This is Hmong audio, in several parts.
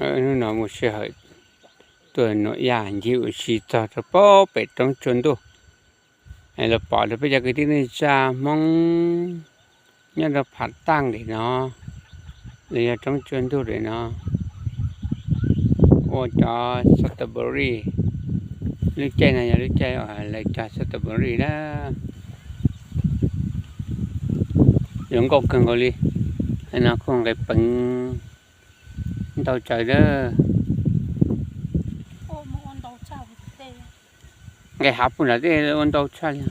Hnub no mus sij hawm tuaj Nuam Yaj ncig ua si txog rau pem roob tsua ntuj, los pom rau peb cov kwv tij neej tsa Hmoob nyob rau Phav Taj tim no, los yog roob tsua ntuj tim no, ua cov strawberry. Lub caij no yog lub caij uas lawv cog strawberry na. Zoo nkauj kawg nkaus li. No kuj nqis peev ntau tsawv na. Nqis hav puag nram tej ua ntau tshaj li.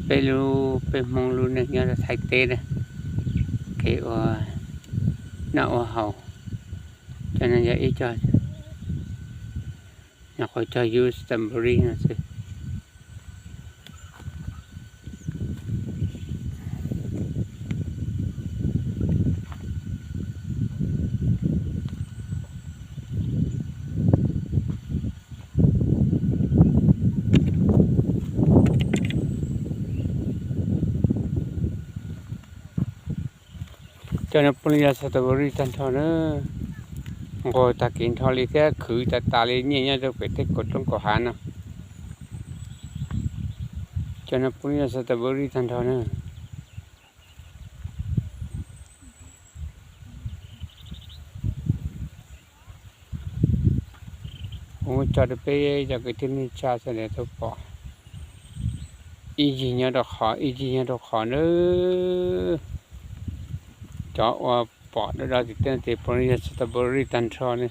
Peb lub, peb Hmoob lub neej nyob rau Thaib teb na, kev ua noj ua haus, cov no yog ib co, nyuam qhuav cog yub strawberry no xwb. Cov no puav leej yog strawberry tag nrho na. Nqos tag kev nrho li thiab khwv tas tas li, nyiaj nyob rau pem tej kaum roob kaum hav no. Cov no puav leej yog strawberry tag nrho na. Kuv muab tso rau peb cov kwv tij neej tsa sawv daws tau pom ib yig nyob rau qhov, ib yig nyob rau qhov na. Cov uas pom dawb dawb tim tej no ces puav leej yog strawberry tag nrho ne.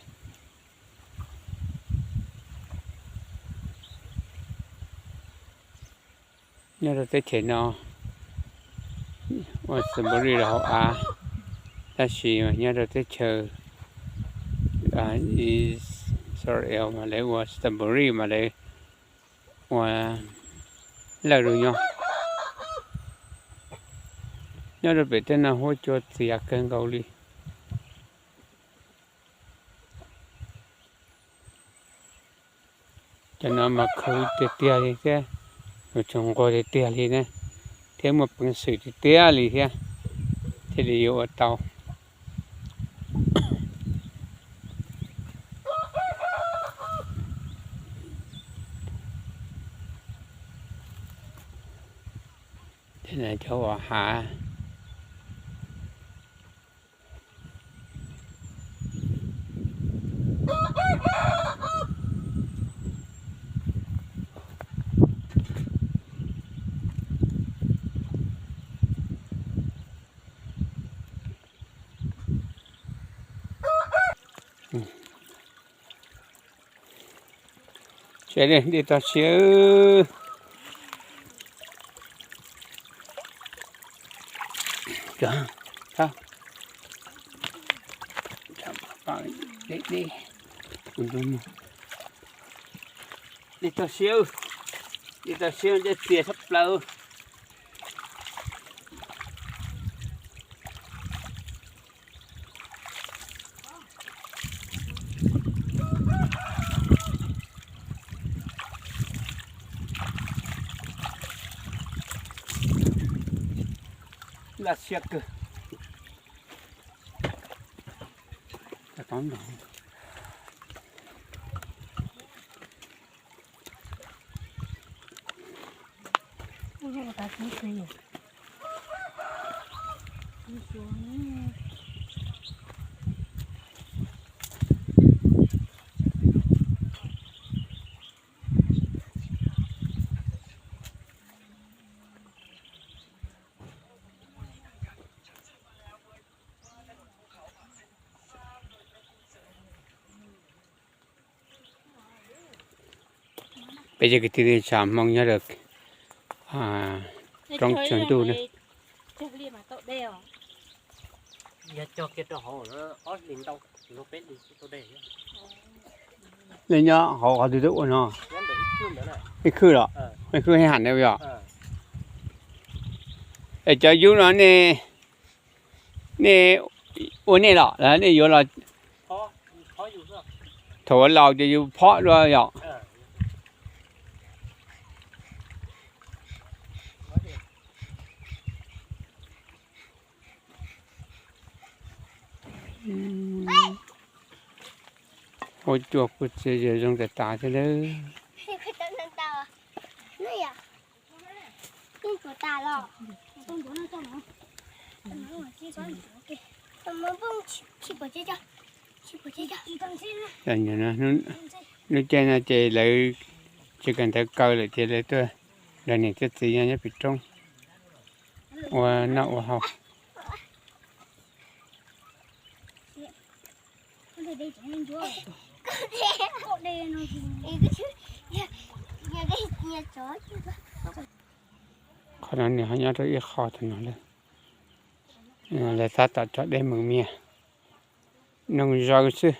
Nyob rau teb chaws no ua strawberry rau hauv av, tab sis nyob rau teb chaws Israel mas lawv ua strawberry mas lawv ua lawj rau nyob. Nyob rau pem tej no huab cua txias kawg nkaus li. Cov no mas khwv tiag tiag li thiab, yuav tsum nquag tiag tiag li ne, thiab muaj peev xwm tiag tiag li thiab, thiaj li yuav ua tau. Cov uas hav. Dej toj siab. Dej toj siab, dej toj siab, dej txias tshaj plaws. Laj siab kawg. Peb cov kwv tij neej tsa Hmoob nyob rau roob tsua ntuj ne. Nej nyob hauv qhov twg twb ua no? Ib khwb los? Ib khwb hais na yog? Es cov yub no nej, nej ua nej los, nej yuav los? Thaum ua laus ces yus phob dua yom? Ua cuag kuj txias yam zoo tas tas thiab lawm. Lub caij no ces lawv tsis kawm ntawv kaw lawm ces lawv tuaj, lawv niam thiab txiv nyob nyob pem roob ua noj ua haus. Qhov no nws ho nyob rau ib qho tam no lawm. Lawv tab tom tso dej mus mias, noog zaws xwb.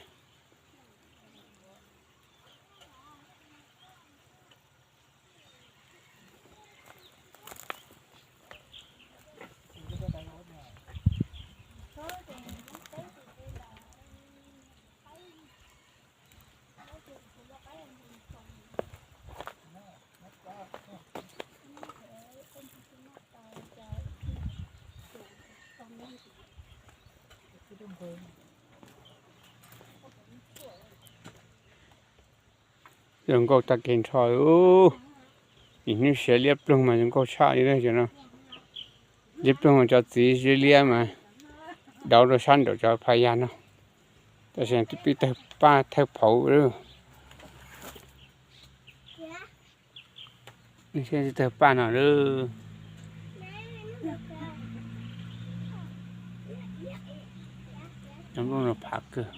Zoo nkauj tag kev nrho. Ib hnub siav liab ploog mas zoo nkauj tshaj li no. Liab ploog mas cov txiv zib liab mas dauv rau sab nraum cov phab yaj no. Tam sim no twb pib tawg paj tawg phauv lawm. Tawg paj no lawm. Cov nplooj no phav kawg.